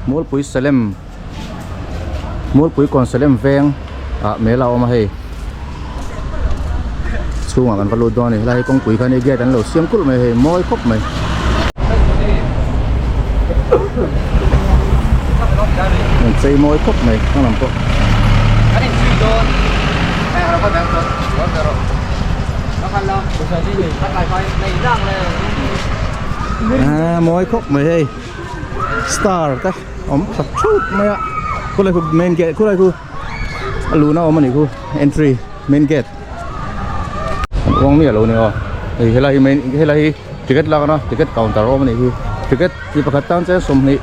Mualpui Salem Mualpui kawn Salem veng ah mela a awm a hei chhungah kan va lut dawn a ni helai hi kawngpui kha a ni gate an lo siam kulh mai a hei mawi khawp mai. An chei mawi khawp mai hma lam pawh. Aaa mawi khawp mai hei star te awm tha thut mai a khulai khu main gate khulai khu a luhna awm a nih khu entry main gate an uang miah lo a ni aw hei helai hi main helai hi ticket lakna ticket counter awm a nih hi ticket mi pakhat tan chuan 20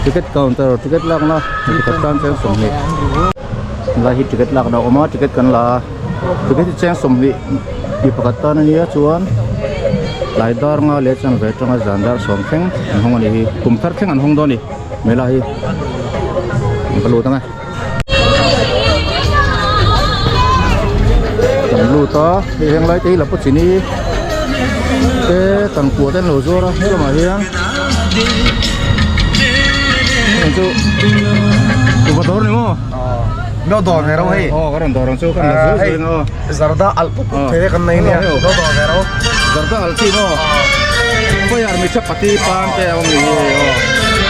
ticket counter ticket lakna mi pakhat tan chuan 20 helai hi ticket lakna a awm a ticket kan la a ticket hi cheng 20 mi pakhat tan a nia chuan tlai dar nga leh chuan ve atanga zan dar sawm thleng an hawng a nih hi kum thar thleng an hawng dawn a ni mela hi an va lut ang e. Kan lut a hei heng lai te hi Lapuchini te kan kua te an lo zuar a he lamah hian heng chu kuhva dawr ni maw No dawr ve ro hei aw ka rawn dawr ang chu ka rawn la zui zui aw zarda al pup pup thei kan nei nia no dawr ve ro zarda al chi maw fire mi tha pati pan te a awm ni hi aw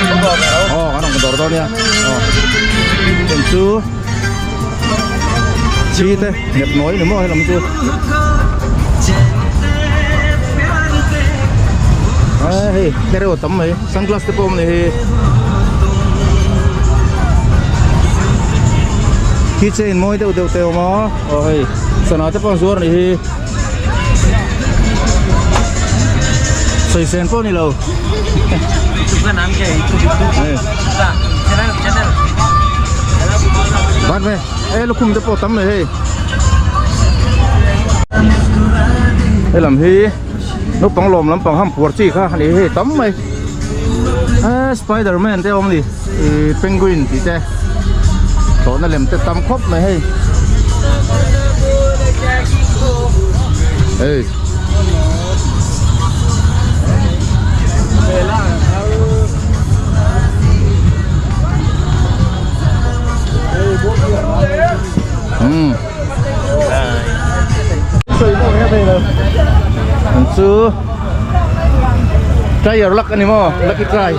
no dawr ve ro aw kan rawn dawr dawn nia aw heng chu chi te nghet nawi ni maw helam chu a hei tlereuh a tam mai sunglass te pawh a awm ni hi keychain mawi deuh deuh te a awm a aw hei sana te pawh an zuar a nih hi sawisel pawh a ni lo. Ban ve e lukhum te pawh tam mai hei helam hi naupang lawm lampang ham puar chi kha a ni hei tam mai e spiderman te a awm a ni ih penguin tih te thlawhna lem te tam khawp mai hei hei. Chu try your luck ani maw lucky try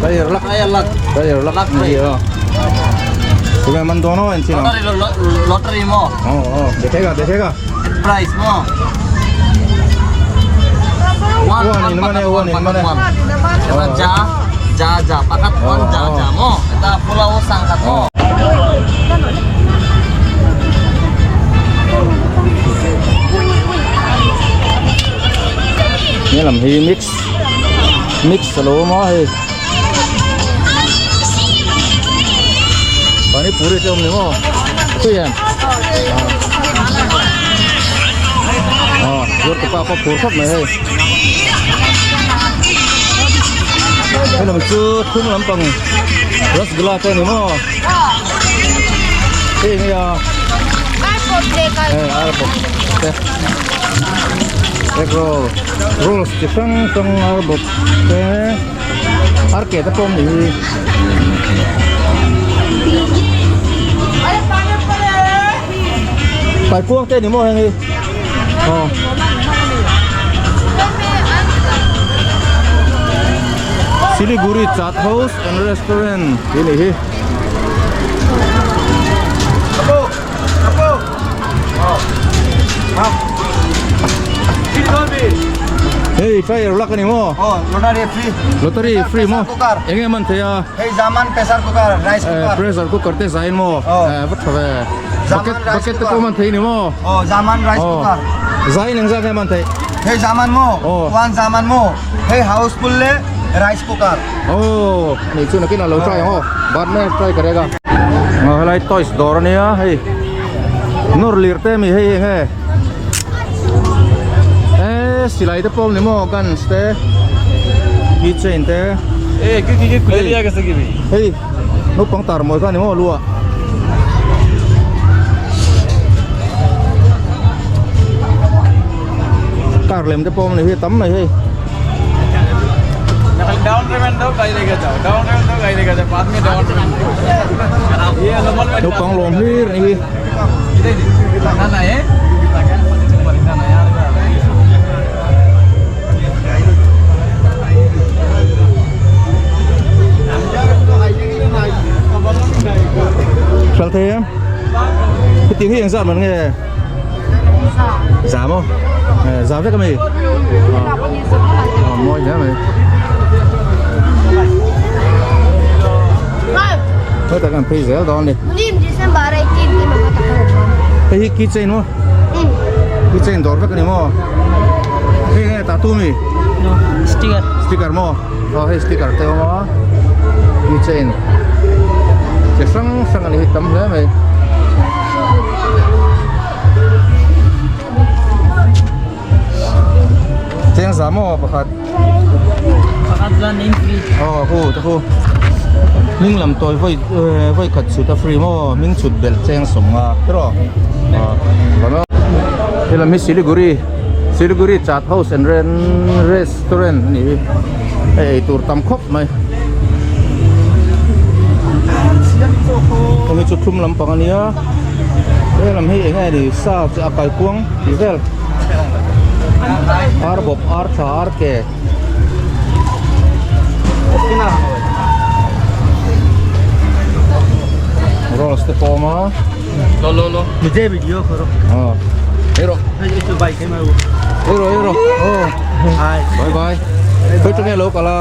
try your luck try your luck ni hi tunge man dawn aw engtin ang lottery maw aw aw dekhega dekhega prize maw one in mane one in mane ja ja ja pakat one ja ja maw eta pulao sangkat maw Nghe làm hi mix mix alo awm a hei pani puri te awm ni maw tui em aw zuar te pa pawh phur khawp mai hei hei lam chu thum lampang rasgula te ni maw hei enge a hei arbawp te egg roll rolls chi hrang hrang arbawp te ar ke te pawh awm ni hi. Paikuang te ni maw heng hi aw Siliguri Chaat House and Restaurant tih a nih hi. Hei try your luck a ni maw? Oh, lottery free. Lottery free maw? Enge man thei a? Hei zaman pressure cooker, rice cooker. Pressure cooker te zain maw? Oh. Va tha ve. Bucket bucket te pawh man thei ni maw? Oh, zaman rice cooker. Zain eng zat nge man thei? Hei zaman maw? One zaman maw? Hei house full le rice cooker. Oh, ni chu nakin a lo try ang aw. Batman try ka rek a. Helai toys dawr a nia hei. Nawr lir te mi hei eng nge. E silai te pawh ni maw guns te keychain te. E ki ki ki kulelia ka sagi bi. Hei naupang tar mawi kha ni maw lu ah. Car lem te pawh ni hi tam mai hei. Naupang lawm hlir a ni hi. Hral thei em? Hetiang hi engzat man nge? Za maw? Za vek a mi? Mawi hle mai. Heta kan phei zel dawn ni. Hei hi keychain maw? Keychain dawr vek a ni maw? Hei nge tattoo mi? Sticker. Sticker maw? Aw hei sticker te awm a. Keychain chi hrang hrang a ni hi tam hle mai. Cheng za maw pakhat. Pakhat chuan in free. Aw khu te khu. Hming lam tawi vawi vawi khat chhut a free maw hming chhut belh cheng sawm nga tiraw. Aw helam hi Siliguri Siliguri Chaat House and Restaurant a nih hi hei ei tur tam khawp mai. Hemi chu thlum lampang a nia helam hi eng nge ni sa chu a kaikuang tih vel ar bawp ar tha ar ke rolls te pawh a awm a Lo lo lo. Aw ei rawh ei rawh ei rawh aw bye bye khawi tang nge lo kal a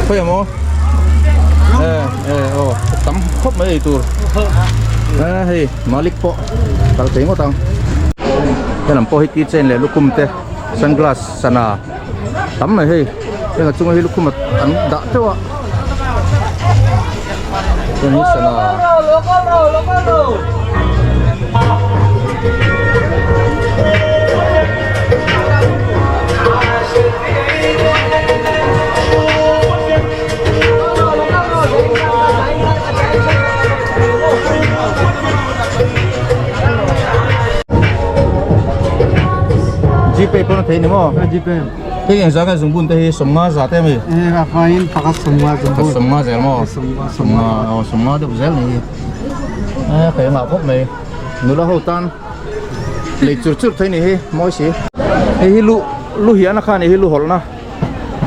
khawi ang maw e e aw tam khawp mai ei tur e hei malik pawh kal thei ngawt ang helam pawh hi keychain leh lukhum te sunglass sana tam mai hei heng a chunga hi lukhum an dah teuh a heng hi sana. Gpay pawh na thei ni maw? Gpay. Hei engzah nge zungbun te hi sawmnga za te ami? Eh a faiin pakhat sawmnga zungbun. Pakhat sawmnga zel maw? Sawmnga aw sawmnga deuh zel ni hi. Eh ka engah khawp mai. Nula ho tan lei chur chur thei ni hi mawi si. Hei hi lu lu hian a kha ni hi lu hawlhna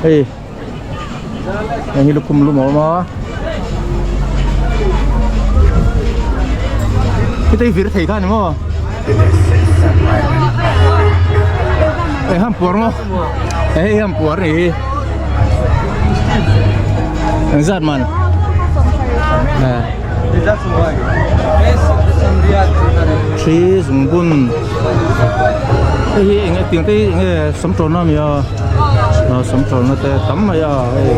hei. Heng hi lukhum lum a awm a heta hi vir thei kha a ni maw hei ham puar maw hei ham puar a ni hi engzat man thi zungbun hei hi eng tiang te hi eng nge samtawna a ni a. Samtawlna te tam mai a hei.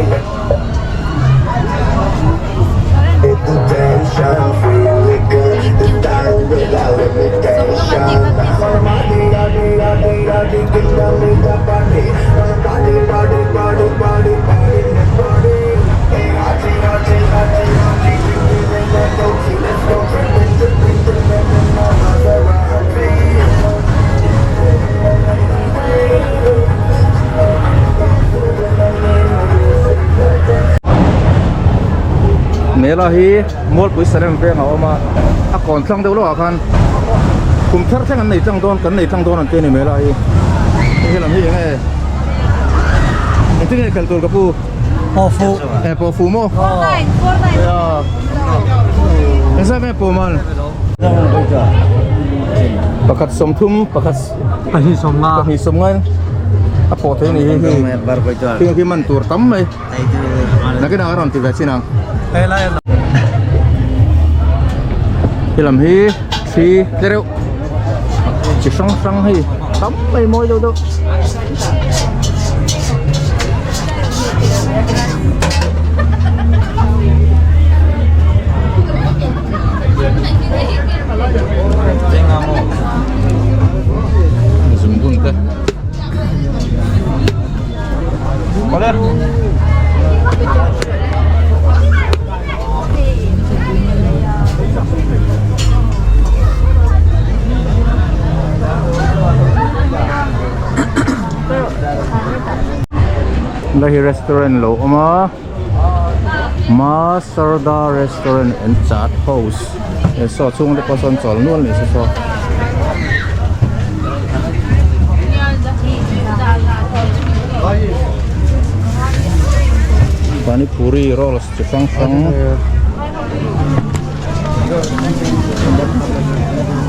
Mela hi Mualpui Salem veng a awm a a kawn tlang deuh lawkah khan kum thar thleng an nei tlang dawn kan nei tlang dawn an ti a ni Mela hi hei helam hi eng nge engtin nge khelh tur ka pu Pawhfu eh pawhfu maw engzat nge pawh man Pakhat sawmthum pakhat pahnih sawmnga pahnih sawmnga in a pawh thei a ni hi hei heng hi man tur tam mai nakinah a rawn ti ve chin ang helam hi thi tle reuh chi hrang hrang hei tam mai mawi deuh deuh. Zungbun te Helai hi restaurant lo awm a Ma Sarda restaurant and chaat house he saw chhung te pawh sawn chawl nual ni se saw. Pani puri rolls chi hrang hrang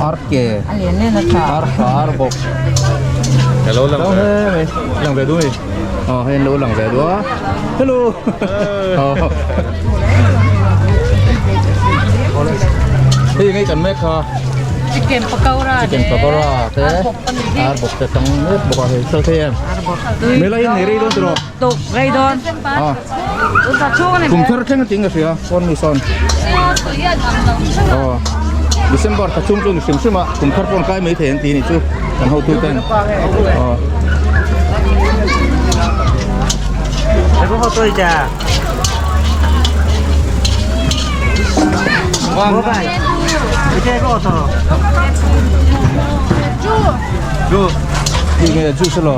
Arke Ar bawk Hello lang ve lang ve du mi ờ hei lo lang ve du a hello hei ngay kan mek kha Chicken pakora chicken pakora te ar bawk te tang mek bawk a hei sal thei em mela in nei rei dawn tiraw Tuk rei dawn. À. Kum thar thleng a ting ka hria phone mi sawn. Aw. December thla chhung chu ni hrim hrim a kum thar pawh an kai mai thei an ti ni chu kan hotu ten. Aw. Ti nge juice lo.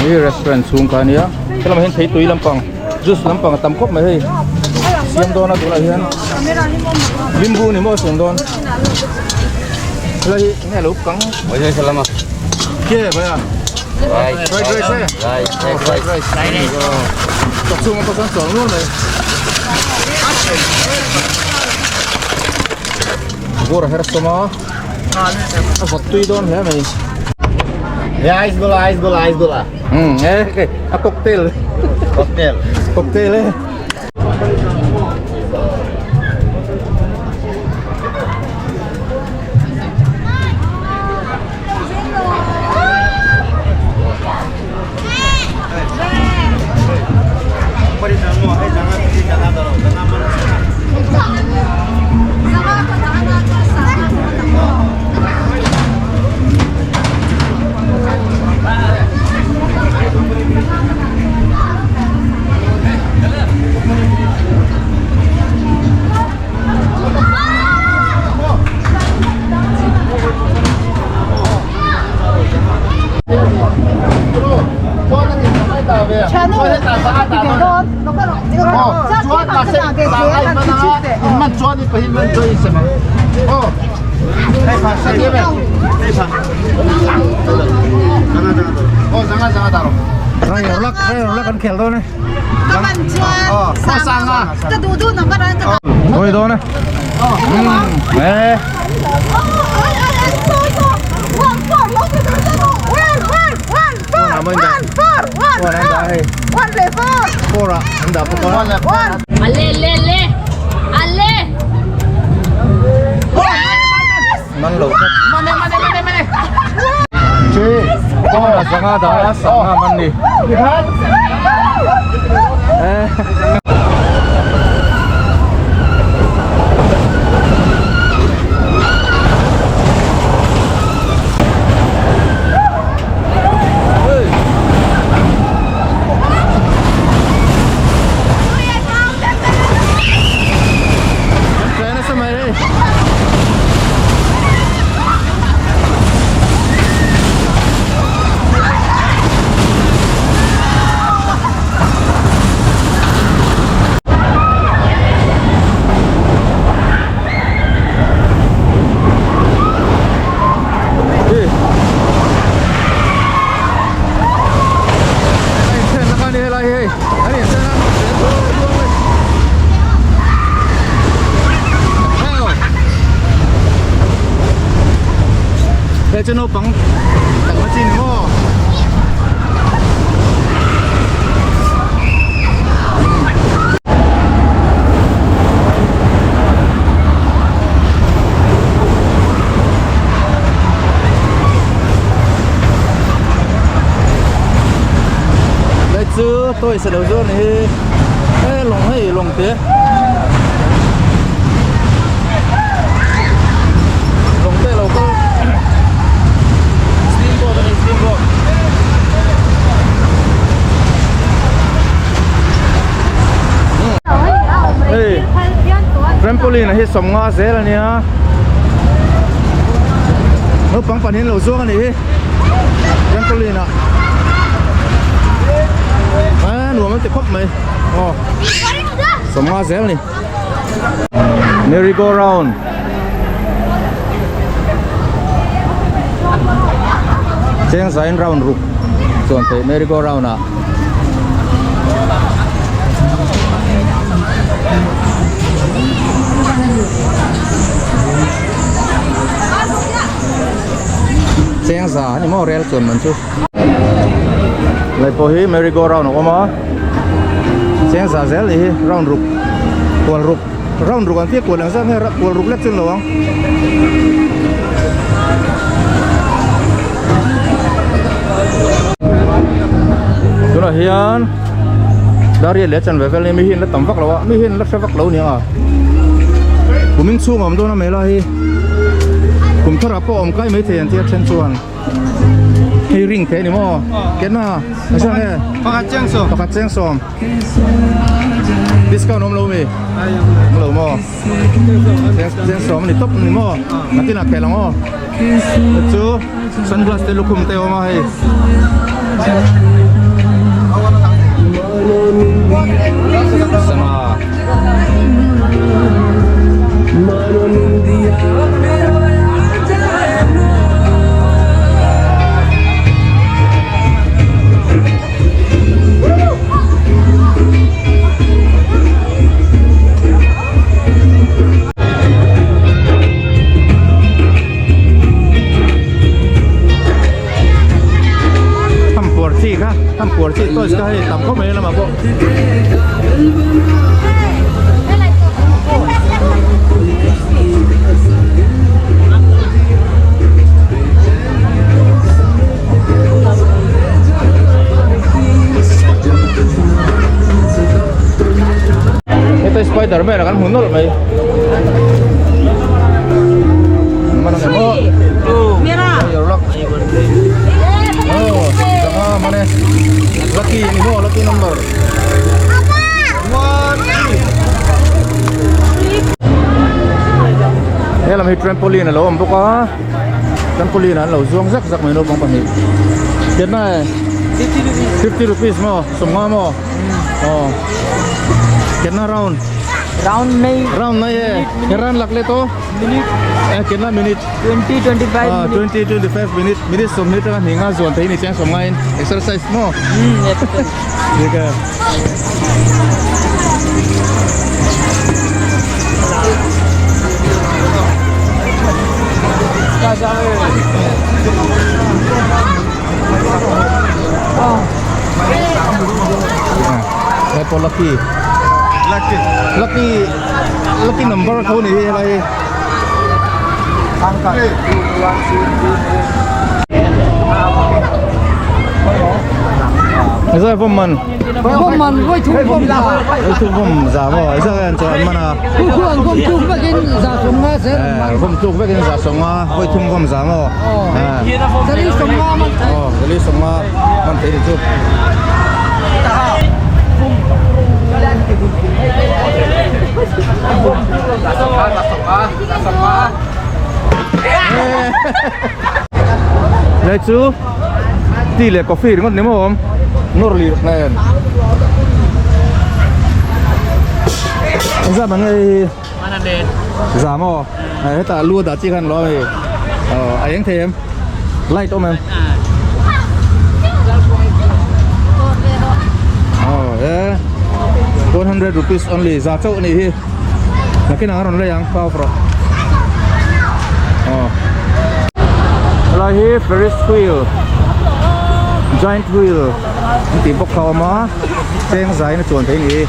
Hei restaurant chhung kha ania helamah hian theitui lampang juice lampang a tam khawp mai hei siam dawn a tunah hian limbu ni maw a siam dawn helai hi enge a lo kang ke bhaiya fried rice e fried rice ka chhung a pawh chuan chawl nual mai vur a her sawm a. A vawt tui dawn hle mai. Ice gola ice gola ice gola. Um e a cocktail. Cocktail. Cocktail e. Ôi đâu này. Ừ. Ale le le. Ale. Man lo mane mane mane mane chi con là sanga đó sanga man đi He chu naupang takna chi ni maw? Đây chứ tôi sẽ đầu dương này Ê, lồng hay lồng thế Lồng tê lầu cơ Steam boat này steam boat Hey Trampoline hi sawmnga zel ania Naupang pahnih an lo zuang a nih hi Trampoline ah. ti khawp mai aw sawmnga zel a ni merry go round cheng zain round ruk chuan theih merry go round ah. Cheng za ani maw rel chuan man chu lei pawh hi merry go round a awm a cheng za zel ni hi round ruk kual ruk round ruk ang tia kual ang zat nge kual ruk lek chu ni lo ang. Tunah hian Dariat leh chanve vel hi mi hian la tam vak lo a mi hian la hre vak lo aniang a kumin chhung a awm dawn a mela hi kum tharah pawh a awm kai maithei an tia then chuan hei ring thei a ni maw kenna a hria nge Pakhat chiang sawm pakhat chiang sawm discount awm lo mi awm lo maw Chiang sawm a ni tawp a ni maw nakinah khel ang aw chu sunglass te lukhum te a awm a hei sangha Tham puar chi kha tham puar chi toys kha hei tam khawp mai lamah pawh. Heta spider man a kan hmu nawlh mai man ang em aw your luck oh sanga mane lucky ni maw lucky number helam hi trampoline a lo awm bawk a trampoline ah an lo zuang zak zak mai naupang pahnih tiatna e fifty rupees maw sawmnga maw aw ketna round Round nahi round nahi e he round lak le to minute eh ketna minute 20 25 ah 20 25 minute minute sawmhnih atanga hnih nga zuan thei ni chiang sawmnga in exercise maw dik e He pawh lucky Lucky lucky lucky number tho ni hi helai hi Zai vawm man Vawm man voi thum vawm za voi thum vawm za maw zai an chuan an man a Khu khu an vawm tluk vekin za sawm nga zel an man vawm tluk vekin za sawm nga voi thum vawm za maw Zali sawm nga man thei aw zali sawm nga man thei ni chu Lai chu tea leh coffee ringawt ni maw awm nawr lirh hnen engzat man nge hei hi za maw hetah lu a dah chi khan lo a mi aw a eng thei em light awm em aw e 100 rupees only za chauh a nih hi nakinah a rawn lei ang pau rawh aw helai hi ferris wheel giant wheel an tih bawk kha a awm a cheng zaiin a chuan thei a ni hi.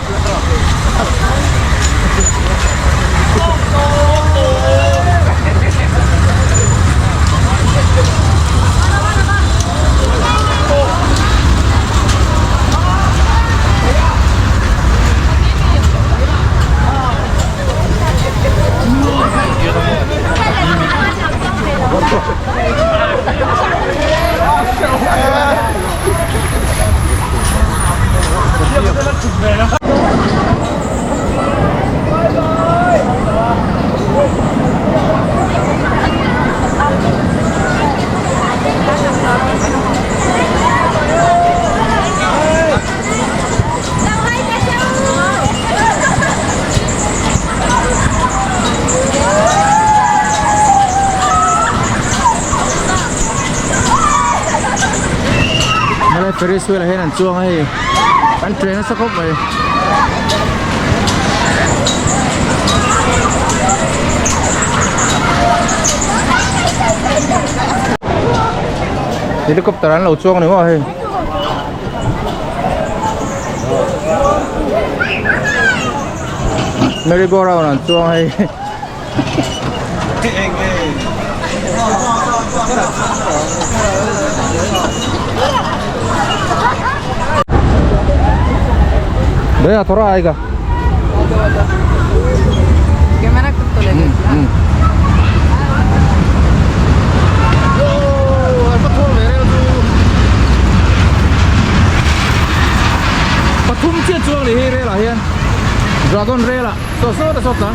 Ferris wheel ah hian an chuang a hei an tre nasa khawp mai. Helicopter an lo chuang a ni maw hei. Merry go round an chuang hei. भैया थोड़ा आएगा camera तो ले pathum chiah chuang ni hi rel ah hian dragon rel ah saw sawt a sawt ta.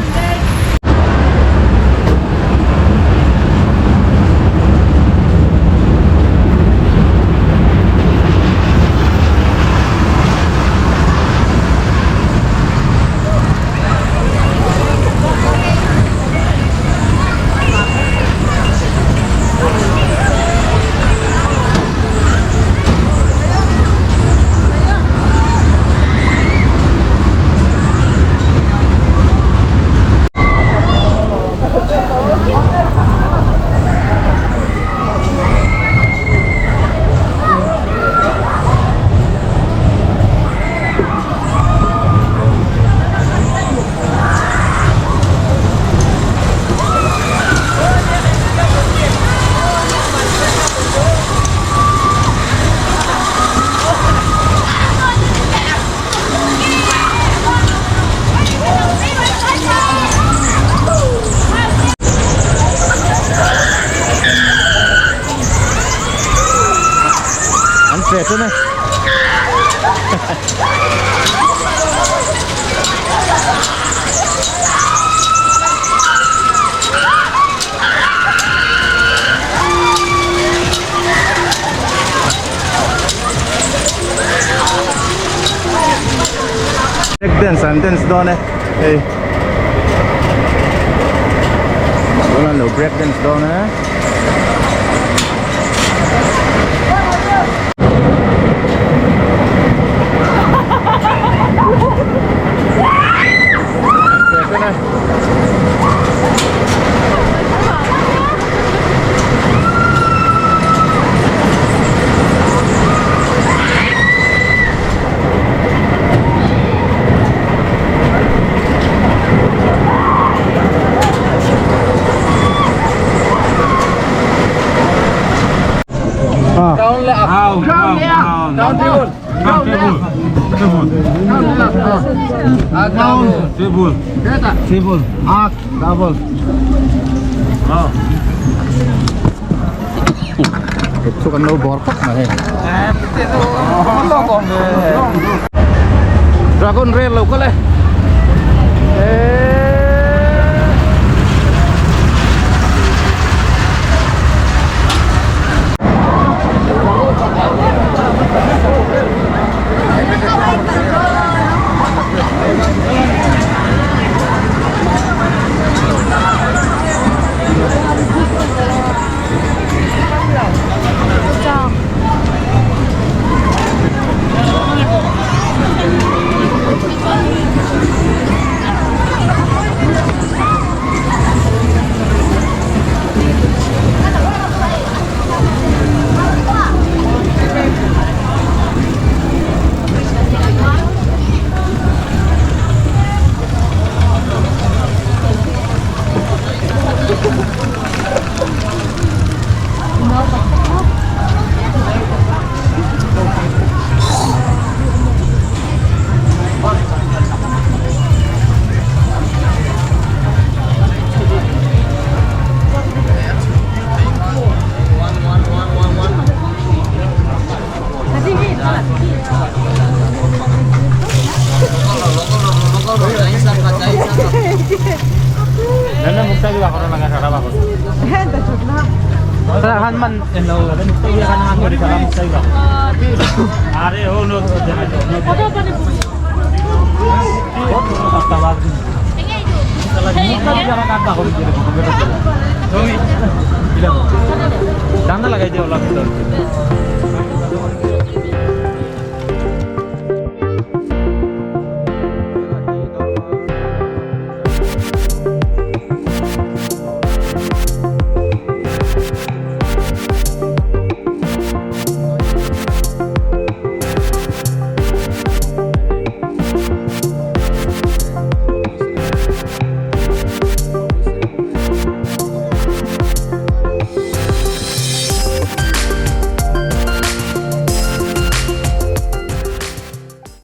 An tre chu nè. Break dance an dance dawn e hei tunah an lo break dance dawn e. Chu kan lo bawr khawp mai hei. Dragon rail lo kal e.